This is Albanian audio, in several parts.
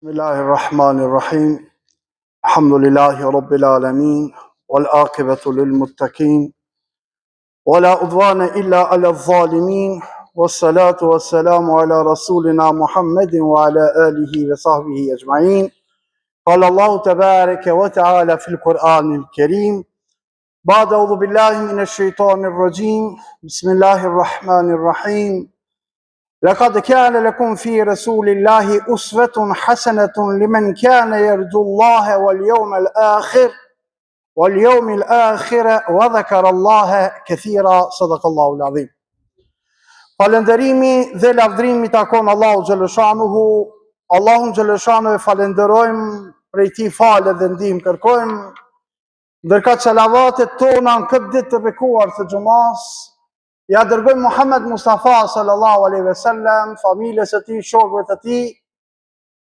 Bismillahirrahmanirrahim. Rahim. Alhamdulillahi Rabbil Alamin. Wal akibatu lil muttaqin. Wala udwana illa ala zalimin. Wassalatu wassalamu ala rasulina Muhammedin wa ala alihi wa sahbihi ajma'in. Qala Allahu tebareke wa ta'ala fil Kur'anil Kerim. Ba'd a'udhu billahi minash shaitanir rajim. Bismillahir Rahmanir Rahim. Laqad kana lakum fi rasulillahi uswatun hasanatun liman kana yarju Allaha wal yawmal akhir wal yawmil akhir wa dhakara Allaha kathira sadaqallahu alazim. Falënderimi dhe lavdërimi takon Allahu xheleshanuhu. Allahun xheleshanuhu e falënderojmë, prej tij falje dhe ndihmë kërkojmë. Ndërkaq salavatet tona në këtë ditë të bekuar të xhumasë, ia dërgojmë Muhammed Mustafa sallallahu alaihi wasallam, familjes së tij, shokëve të tij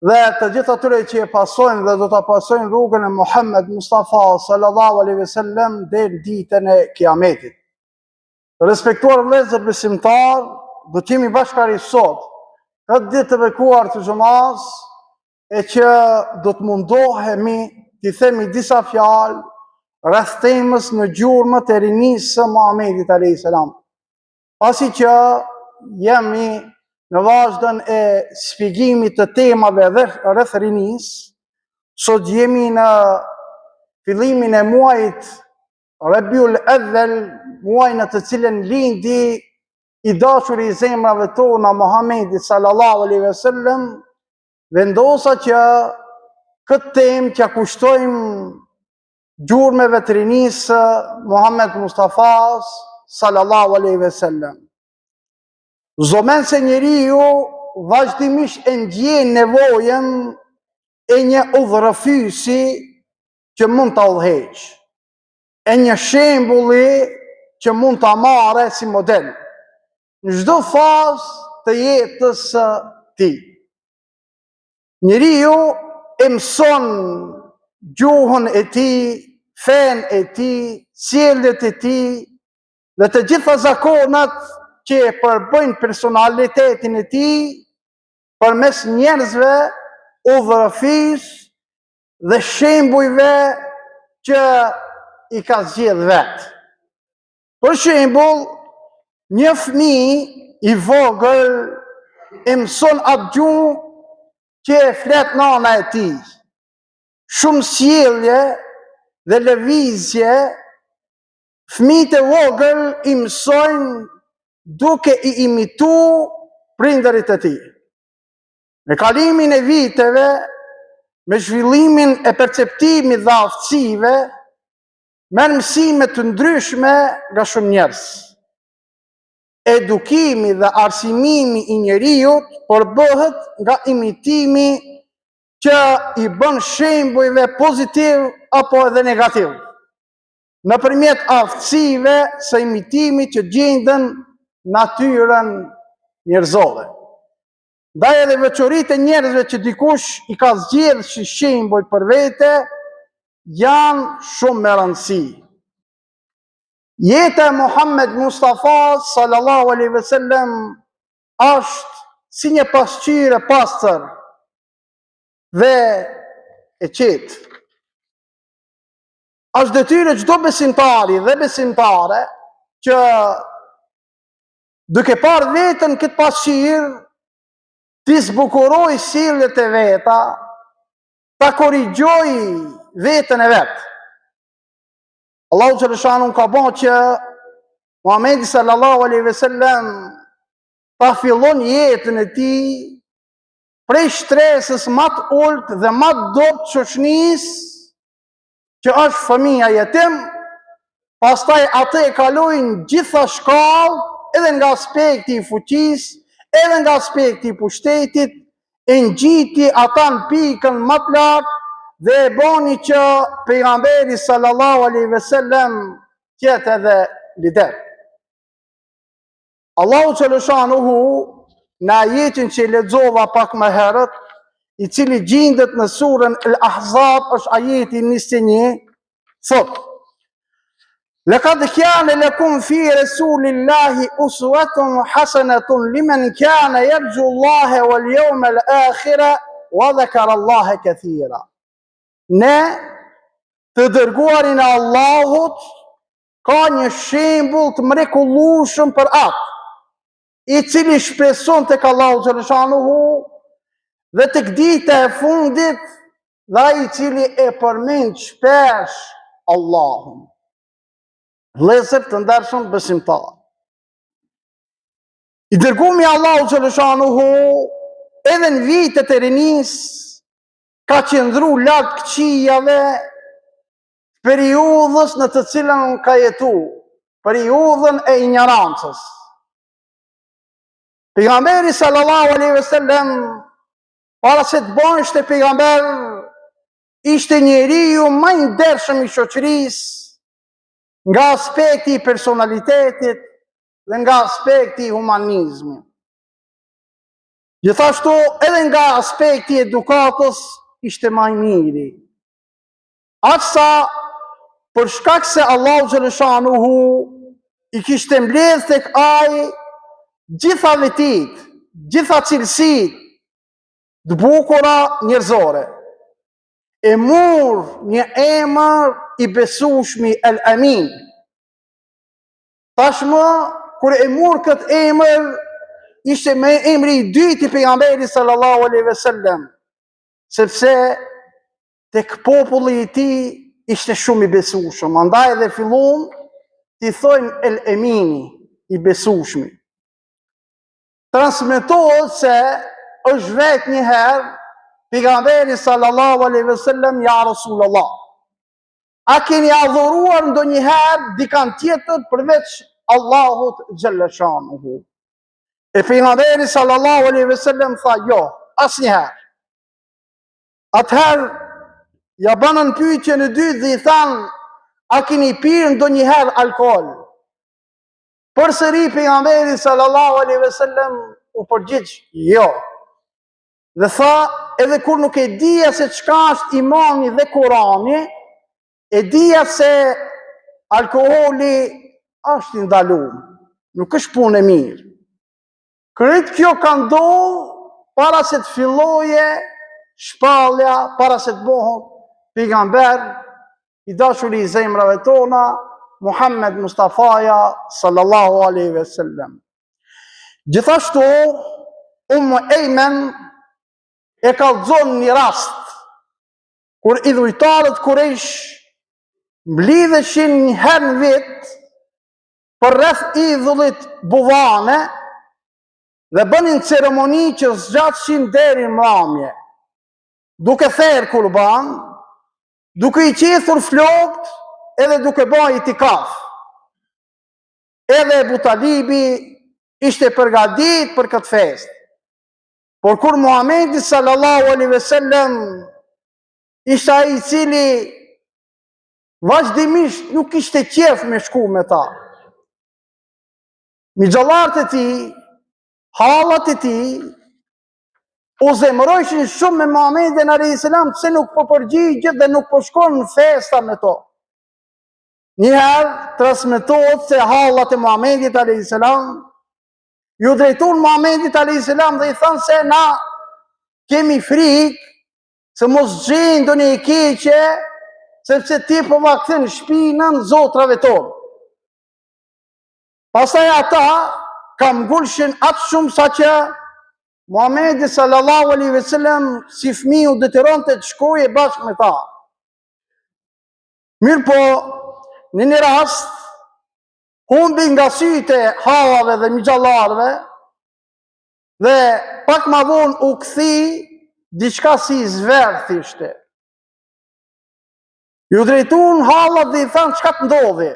dhe të gjithë atyre që e pasojnë dhe do ta pasojnë rrugën e Muhammed Mustafa sallallahu alaihi wasallam deri në ditën e Kiametit. Të respektuar vëllezër besimtarë, do të jemi bashkarisht sot këtë ditë të bekuar të xhumasë e që do të mundohemi t'i themi disa fjalë rreth temës në gjurmët e rinisë së Muhamedit alayhis salam. Pasi që jemi në vazhdën e shpjegimit të temave dhe rreth rinisë, sot jemi në fillimin e muajit Rabiul Evvel, muaj në të cilin lindi i dashuri i zemrave tona Muhamedi sallallahu alaihi wasallam, Vendosa që këtë temë t'ia kushtojmë gjurmeve të rinisë së Muhammed Mustafas sallallahu alaihi wasallam. S'do mend se njeriu vazhdimisht e ndjen nevojën e një udhërrëfyesi që mund ta udhëheqë, e një shembulli që mund ta marrë si model. në çdo fazë të jetës së tij. Njeriu e mëson gjuhën e tij, fenë e tij, sjelljet e tij dhe të gjitha zakonat që e përbëjnë personalitetin e tij përmes njerëzve udhërrëfys dhe shembujve që i ka zgjedh vetë. Për shembull, një fëmijë i vogël e mëson atë gjuhë që e flet nana e tij. Shumë sjellje dhe lëvizje fëmijët e vogël i mësojnë duke i imitu prindërit e tij. Me kalimin e viteve, me zhvillimin e perceptimit dhe aftësive, Merr mësime të ndryshme nga shumë njerëz. Edukimi dhe arsimimi i njeriut përbëhet nga imitimi që i bën shembujve pozitiv apo edhe negativ. Nëpërmjet aftësive së imitimit që gjenden natyrën njerëzore. Ndaj edhe veçoritë e njerëzve që dikush i ka zgjedhë si shembuj për vete, janë shumë me rëndësi. Jeta e Muhammed Mustafa sallallahu alaihi wasallam është si një pasqyrë e pastër dhe e qetë. Është detyrë e çdo besimtari dhe besimtare që duke parë veten këtë pasqyrë t'i zbukurojë sjelljet e veta, ta korrigjojë veten e vet. Allahu xheleshanuhu ka bo që Muhammedi sallallahu alaihi wasallam ta fillon jetën e tij prej shtresës ma të ulët dhe ma të dobët shoqnisë që është fëmija jetim, pastaj atë e kaloi në gjitha shkallët, edhe nga aspekti i fuqisë, edhe nga aspekti i pushtetit, e ngjiti ata në pikën ma të lartë dhe e boni që pejgamberi sallallahu alaihi wasallam të jetë edhe lider. Allahu xheleshanuhu në ajetin që e lexova pak më herët, i cili gjindet në surën El Ahzab është ajeti 21, thotë: Lekad kane lekum fi Resulillahi uswatun hasanatun limen kane jerxhu Allahe wal jevmel akhire. Wa dhekara Allahe kethira. Në të dërguarin e Allahut ka një shembull të mrekullueshëm për atë, i cili shpreson tek Allahu xheleshanuhu dhe tek dita e fundit dhe ai i cili e përmend shpesh Allahun. Vëllezër të ndershëm besimtarë. I dërgumi i Allahut xheleshanuhu edhe në vitet e rinisë ka qëndru larg këqijave periudhës në të cilën ka jetu, periudhën e injorancës. Pejgamberi sallallahu alaihi wasallam para se të bëheshte pejgamber ishte njeriu më i ndershëm i shoqërisë nga aspekti i personalitetit dhe nga aspekti i humanizmit. Gjithashtu edhe nga aspekti i edukatës ishte ma i miri. Aq sa për shkak se Allahu xheleshanuhu i kishte mbledh tek ai gjitha vetitë, gjitha cilësitë të bukura njerëzore. E mur një emër i besueshmi El Amin. Tashmë kur e mur këtë emër ishte me emri i dytë i pejgamberit sallallahu alaihi wasallam, sepse tek populli i tij ishte shumë i besueshëm. Andaj edhe fillun t'i thojnë El Emini, i besueshmi. Transmetohet se është vet një herë pejgamberi sallallahu alaihi wasallam ja Rasulullah. A keni adhuruar ndonjëherë dikan tjetër përveç Allahut xhelleshanuhu? E pejgamberi sallallahu alaihi wasallam tha jo, asnjëherë. Atëherë ja banën pyetjen e dytë dhe i thanë a keni pirë ndonjëherë alkool? Përsëri pejgamberi sallallahu alaihi wasallam u përgjigj jo. Dhe tha, edhe kur nuk e dija se çka është imani dhe Kurani, e dija se alkoholi është i ndalum, nuk është punë e mirë. Krejt kjo ka ndodhë para se të filloje shpallja, para se të bohet pejgamber, i dashuri i zemrave tona, Muhammed Mustafaja sallallahu alaihi ve sellem. Gjithashtu, Ummu Ejmen e kallxon një rast, kur idhujtarët kurejsh mblidheshin një herë në vit përreth idhullit Buvane dhe bënin ceremoni që zgjatshin deri në mramje, duke therë kurban, duke i qethur flokët edhe duke ba itikaf. Edhe Ebu Talibi ishte përgatit për këtë festë. Por kur Muhamedi sallallahu alaihi wasallam ishte ai i cili vazhdimisht nuk kishte qejf me shku me ta. Mixhallarët e tij, hallat e tij, u zemërojshin shumë me Muhammedin a.s. pse nuk po përgjigjet dhe nuk po shkon në festa me to. Njëherë, transmetohet se hallat e Muhammedit a.s. Ju drejtun Muhammedit a.s. dhe i thanë se na kemi frikë se mos gjen ndonjë e keqe, sepse ti po ua kthen shpinën zotrave tonë. Pastaj ata kambgulshin aq shumë sa që Muhammedi sallallahu alaihi wasallam si fëmijë u detyronte të shkoje bashkë me ta. Mirëpo, në një rast, humbi nga sytë e hallave dhe mixhallarëve, dhe pak ma vonë u kthy diçka si i zverdht ishte. Ju drejtun hallat dhe i thanë çka të ndodhi.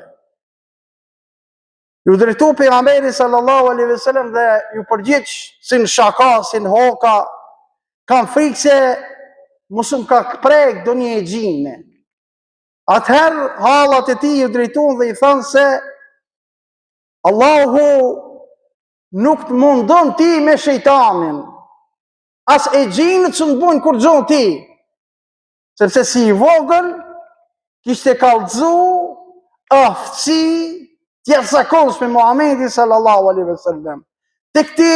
Ju drejtu pejgamberi sallallahu alaihi wasallam dhe ju përgjigj si në shaka, si në hoka, kam frikë se mos më ka prek ndonjë xhin. Atëherë hallat e tij ju drejtun dhe i thanë se Allahu nuk të mundon ti me shejtanin. As e xhinët s'un të bojnë kurgjo ty. Sepse si i vogël, kishte kallxu aftësi të jashtëzakonshme Muhamedi sallallahu alaihi wasallam. Tek ti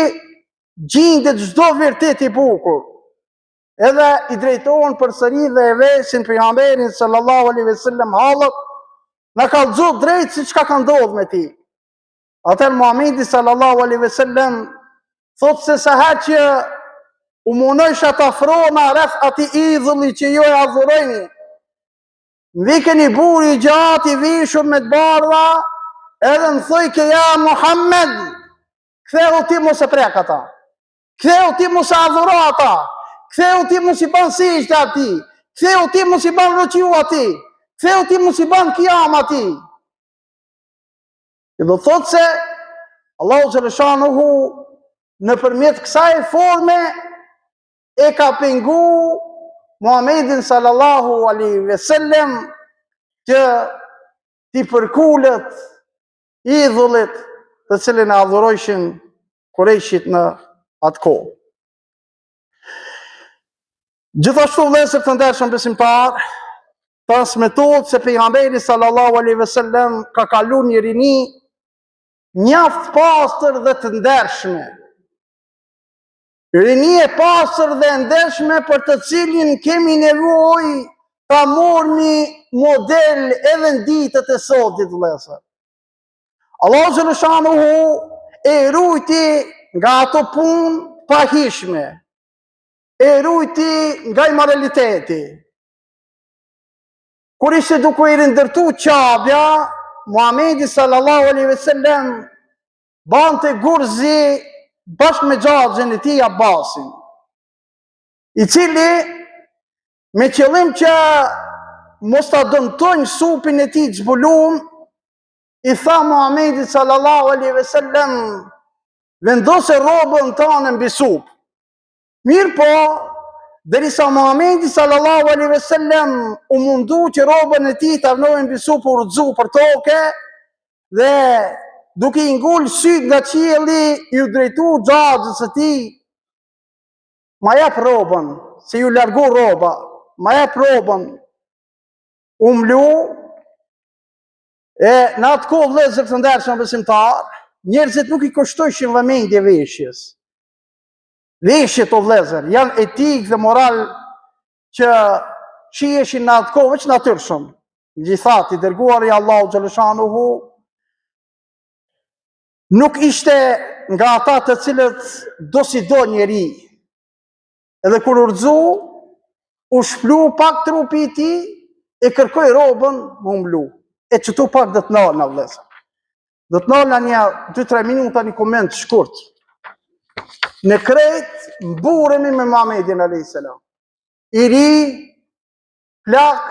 gjindet çdo virtyt i bukur. Edhe i drejtohen përsëri dhe e vesin pejgamberin sallallahu alaihi wasallam hallet, na kallxo drejt se çka ka ndodhur me ti. Atëherë Muhamedi sallallahu alaihi wasallam thotë se sa herë që u munojsha të afrona rreth atij idhulli që ju e adhurojni, më vike një burrë i gjatë i vishur me të bardha, edhe më thojke ja Muhammed, kthehu ti mos e prek ata. Kthehu ti mos e adhuro ata. Kthehu ti mos i ban sexhde atij. Kthehu ti mos i ban ruku atij. Kthehu ti mos i ban kijam atij. Që do thotë se Allahu xheleshanuhu nëpërmjet kësaj forme e ka pengu Muhammedin sallallahu alaihi wasallam që t'i përkulet idhullit të cilin e adhurojshin kurejshit në atë kohë. Gjithashtu vëllezër të ndershëm besimtarë, transmetohet se pejgamberi sallallahu alaihi wasallam ka kalu një rini mjaft pastër dhe të ndershme. Rini e pastër dhe e ndershme për të cilin kemi nevojë ta mormi model edhe në ditët e sotit vëllezër. Allahu xheleshanuhu e rujti nga ato punë të pahijshme, e rujti nga imoraliteti. Kur ishte duke u rindërtu Qabja, Muhamedi sallallahu alaihi wasallam bante gurzi bashkë me xhaxhin e tij Abbasin, i cili me qëllim që mos ta dëmtojnë supin e tij të zbulum, i tha Muhamedit sallallahu alaihi wasallam vendose rrobën tane mbi sup. Mirëpo, derisa Muhamedi sallallahu alaihi wasallam u mundu që rrobën e tij ta vnojë mbi sup u rrëzu për toke dhe duke i ngul sytë nga qielli iu drejtu xhaxhës së tij ma jep rrobën, se iu largu rroba, ma jep rrobën, u mlu, E në atë kohë vëllezër të ndershëm besimtarë, njerëzit nuk i kushtojshin vëmendje veshjes. Veshjet o vëllezër janë etikë dhe moral që shiheshin në atë kohë veç natyrshëm. Megjithatë, i dërguari i Allahut xheleshanuhu nuk ishte nga ata të cilët dosido njeri. Edhe kur u rrëzu, u shplu pak trupi i tij, e kërkoi rrobën, me u mblu. E qëtu pak do të nalna, vëllezër. Do të nalna një 2-3 minuta një koment shkurt. Ne krejt mburremi me Muhammedin a.s. I ri, plak,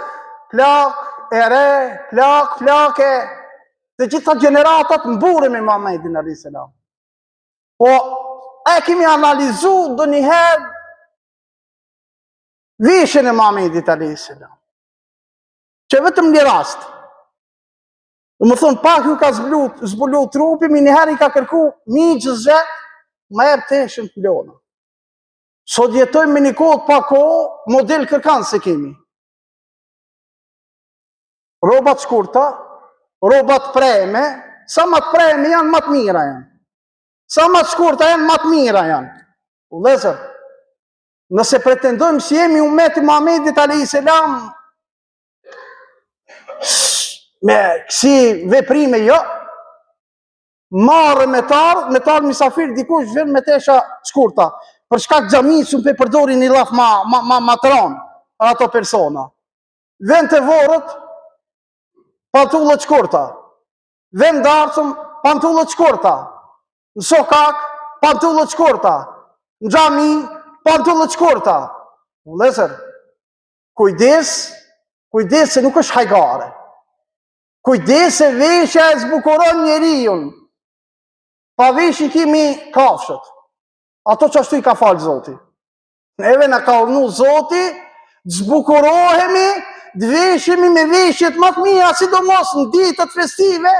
plak, e re, plak, plake, të gjitha gjeneratat mburremi me Muhammedin a.s. Po, a e kemi analizu ndonjëherë veshjen e Muhammedit a.s. Që vetëm një rast. Domethonë, pak ju ka zbulu, zbulu trupi, menjëherë i ka kërku mixhës vet, ma jep teshën të mblona. Sot jetojmë me një kohë të pakohë, model kërkan s'e kemi. Rroba të shkurta, rroba të preme, sa ma të preme janë, ma të mira janë. Sa ma të shkurta janë, ma të mira janë. Vëllezër, nëse pretendojmë se jemi umet i Muhammedit a.s. Me kësi veprime, jo, marre me t'ardh, me t'ardh misafir, dikush vjen me tesha shkurta. Për shkak xhamisë, unë pe përdori një llaf ma, ma, ma, ma të ronë, për ato persona. Vjen te vorret, pantulla të shkurta. Vjen n'darsëm, pantulla të shkurta. Në sokak, pantulla të shkurta. Në xhami, pantulla të shkurta. Vëllezër, kujdes, kujdes se nuk është hajgare. Kujdes se veshja e zbukuron njeriun. Pa veshje i kemi kafshët. Ato qashtu i ka falë Zoti. Neve na ka urdhnu Zoti, të zbukurohemi, të veshemi me veshjet më të mira, sidomos në ditët festive,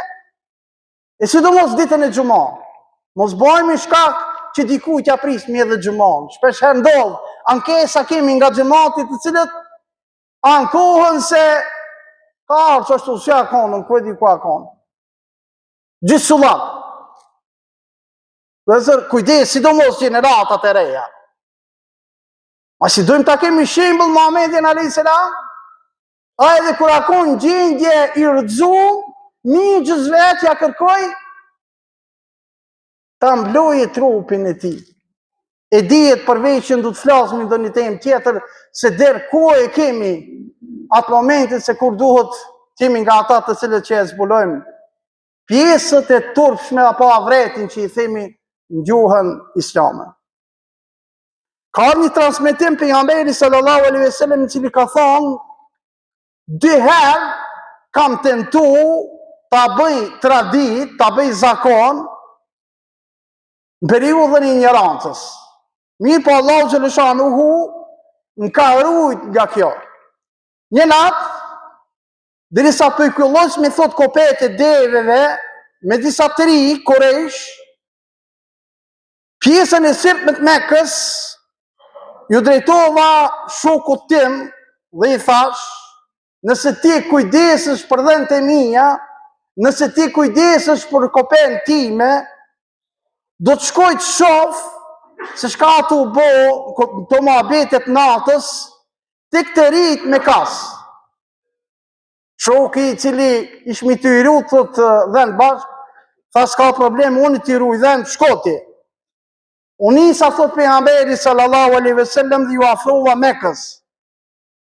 e sidomos ditën e xhuma. Mos bëhemi shkak që dikujt t'ia prishmi edhe xhumanë. Shpesh herë ndodh, ankesa kemi nga xhemati të cilët ankohen se ka ardhë qashtu si a konën, ku e di ku a konë. Gjithë sullak. Vëllezër, kujdes, sidomos gjeneratat e reja. A s'i dojmë ta kemi shembull Muhammedin a.s. Ai edhe kur a konë gjendje i rrëzu, mixhës vet ja kërkoi, ta mblojë trupin e tij. E dihet për veshjen do të flasmi ndonjë temë tjetër, se der ku e kemi atë momentin se kur duhet të jemi nga ata të cilët që e zbulojmë pjesët e turpshme apo avretin që i themi në gjuhën islame. Ka një transmetim pejgamberi sallallahu alaihi wasallam i cili ka thonë dy herë kam tentu ta bëj traditë, ta bëj zakon në periudhën e injorancës. Mirëpo Allahu xheleshanuhu më ka rujt nga kjo. Një natë, derisa po i kullosmi thot kopetë e deveve me disa të ri, kurejsh, Pjesën e sipërme të Mekës iu drejtova shokut tim dhe i thash, nëse ti kujdesesh për dhentë e mia, nëse ti kujdesesh për kopenë time, do të shkoj të shof se çka tu u bo këto muhabetet natës tek të rijtë mekas. Shoki i cili ishmi tu i rujt, thot, dhentë bashkë, tha s'ka problem, unë t'i ruj dhentë, shko ti. U nisa, thot pejgamberi sallallahu alaihi wasallam dhe iu afrova Mekës.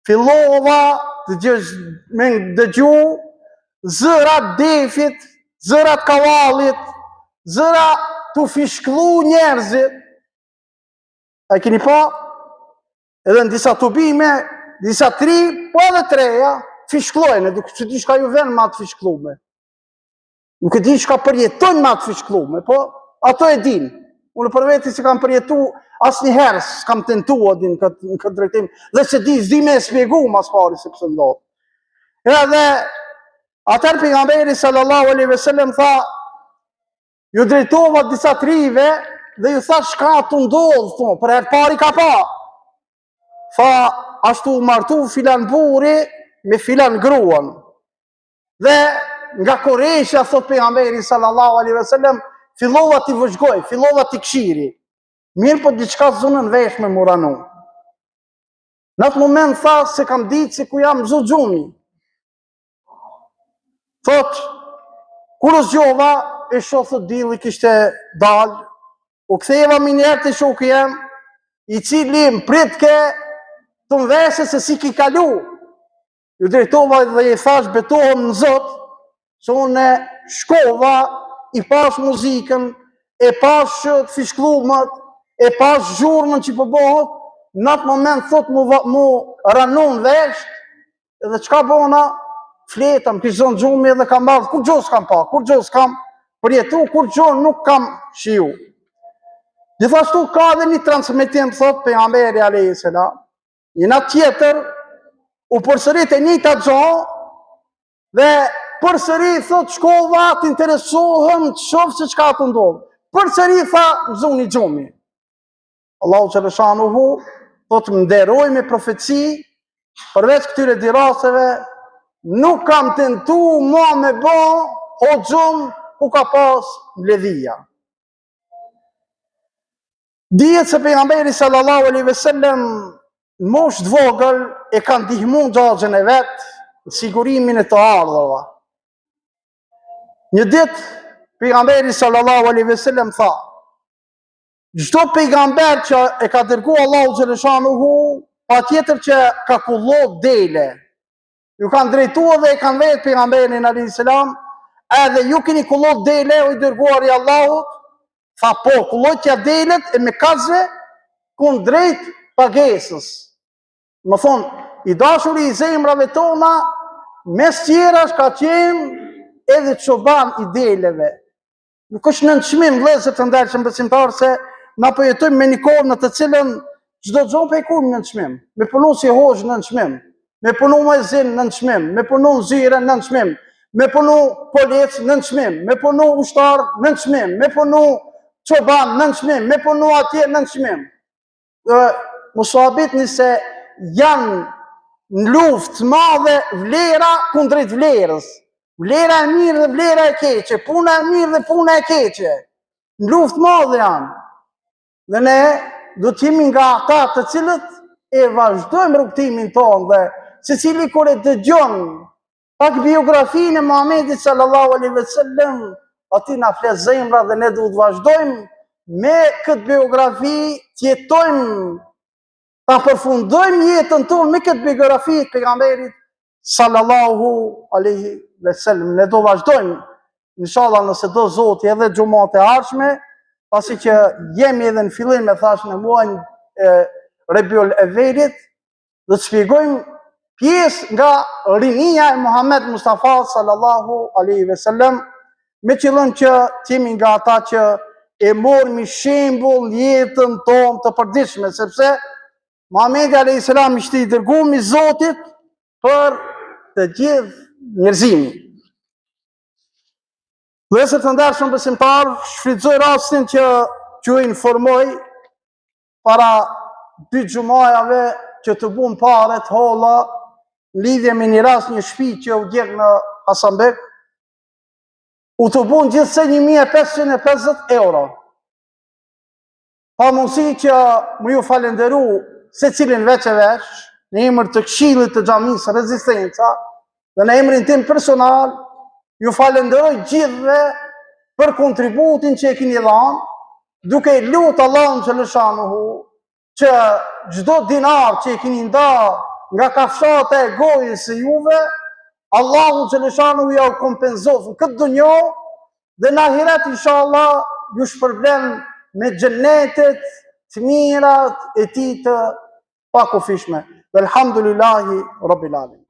Fillova të gjësh, me dëgju zëra defit, zëra të kavallit, zëra tu fishkllu njerëzit. A keni pa? Edhe në disa tubime, disa t'ri, po edhe të reja, fishkllojnë, nuk e di çka ju vjen me atë fishkllume. Nuk e di çka përjetojnë me atë fishkllume, po ato e dinë. Unë për veti s'e kam përjetu asnjëherë, s'kam tentu a din këtë, në këtë drejtim, dhe s'e di, s'di me e spjegu mas pari se pse ndodh. Edhe atëherë pejgamberi sallallahu alaihi wasallam tha, Ju drejtova disa të rive dhe ju thash çka tu ndodhë, thu, për herë t'parë i ka pa. Tha, ashtu u martu filan burri me filan gruan. Dhe nga kureshtja, thot pejgamberi sallallahu alaihi wasallam, fillova t'i vëzhgoj, fillova t'i kshiri. Mirëpo diçka s'zunën vesh me m'u ranu. Në atë moment tha s'e kam ditë se ku jam zu gjumi. Thot, kur u zgjova, e shoh thot dilli kishte dalë, u ktheva menjëherë te shoku jem, i cili më pritke të më vese se si ki kalu. Ju drejtova dhe i thash betohem në Zot, se unë shkova, i pash muzikën, e pash të fishkllumet, e pash zhurmën që po bohet, në atë moment thot m'u, m'u ranun vesht, Edhe çka bona, fleta, më kish zonë gjumi edhe kam ardhë, kurgjo s'kam pa, kurgjo s'kam përjetu, kurgjo nuk kam shiju. Gjithashtu ka edhe një transmetim, thot pejgamberi alejhi selam, një natë tjetër, u përsërit e njëjta gjo, dhe përsëri, thot, shkova të interesohem të shof se çka tu ndodhë. Përsëri, tha, më zuni gjumi. Allahu xheleshanuhu thot më nderoi me profeci përveç këtyre dy rasteve nuk kam tentu ma me bo hoxhum ku ka pas mbledhja. Dihet se pejgamberi sallallahu alaihi wasallam në moshë të vogël e ka ndihmu xhaxhën e vet në sigurimin e të ardhurave. Një ditë pejgamberi sallallahu alaihi wasallam tha: Çdo pejgamber që e ka dërgu Allahu xheleshanuhu, patjetër që ka kullot dele. Ju kanë drejtu dhe e kanë vetë pejgamberin alejhi selam, edhe ju keni kullot dele o i dërguar i Allahut, tha po, kullotja delet e mekasve kundrejt pagesës. Domethonë, i dashuri i zemrave tona, mes tjerash ka qenë edhe çoban i deleve. Nuk është nënçmim vëllezër të ndershëm besimtarë se na po jetojmë me një kohë në të cilën çdo gjë po e kujmë nënçmim. Me punu si hoxhë nënçmim, me punu muezin nënçmim, me punu në zyre nënçmim, me punu polic nënçmim, me punu ushtar nënçmim, me punu çoban nënçmim, me punu atje nënçmim. Dhe mos u habitni se janë në luftë të madhe vlera kundrejt vlerës. Vlera e mirë dhe vlera e keqe, puna e mirë dhe puna e keqe. Në luftë të madhe janë. Dhe ne do të jemi nga ata të cilët e vazhdojmë rrugëtimin tonë dhe secili kur e dëgjon pak biografinë e Muhamedit sallallahu alaihi wasallam, aty na flet zemra dhe ne duhet të vazhdojmë me këtë biografi të jetojmë ta përfundojmë jetën tonë me këtë biografi të pejgamberit sallallahu alaihi wasallam. Ne do vazhdojmë inshallah nëse do Zoti edhe xhumat e ardhshme, pasi që jemi edhe në fillim e thashë në muajin e Rebiul Evelit, do të shpjegojmë pjesë nga rinia e Muhammed Mustafa sallallahu alaihi wasallam me qëllim që të jemi nga ata që e mormi shembull në jetën tonë të përditshme, sepse Muhammedi a.s. ishte i dërgum i Zotit për të gjithë njerëzimin. Vëllezër të ndershëm besimtarë, shfrytëzoj rastin që t'ju informoj para dy xhumajave që tubum pare të holla në lidhje me një rast një shpi që u djeg në Hasanbeg, u tubun gjithsej 1550 euro. Pa mundësi që me ju falenderu secilin veç e veç, në emër të këshillit të xhamisë Rezistenca, dhe në emrin tim personal, ju falenderoj gjithëve për kontributin që e kini dhanë, duke e lutë Allahun xheleshanuhu, që çdo dinar që e kini nda nga kafshata e gojës së juve, Allahu xheleshanuhu jau kompenzoftë në këtë dunja dhe në ahiret inshallah ju shpërblen me xhennetet të mirat e tij të pakufishme. Velhamdulillahi Rabbil Alamin.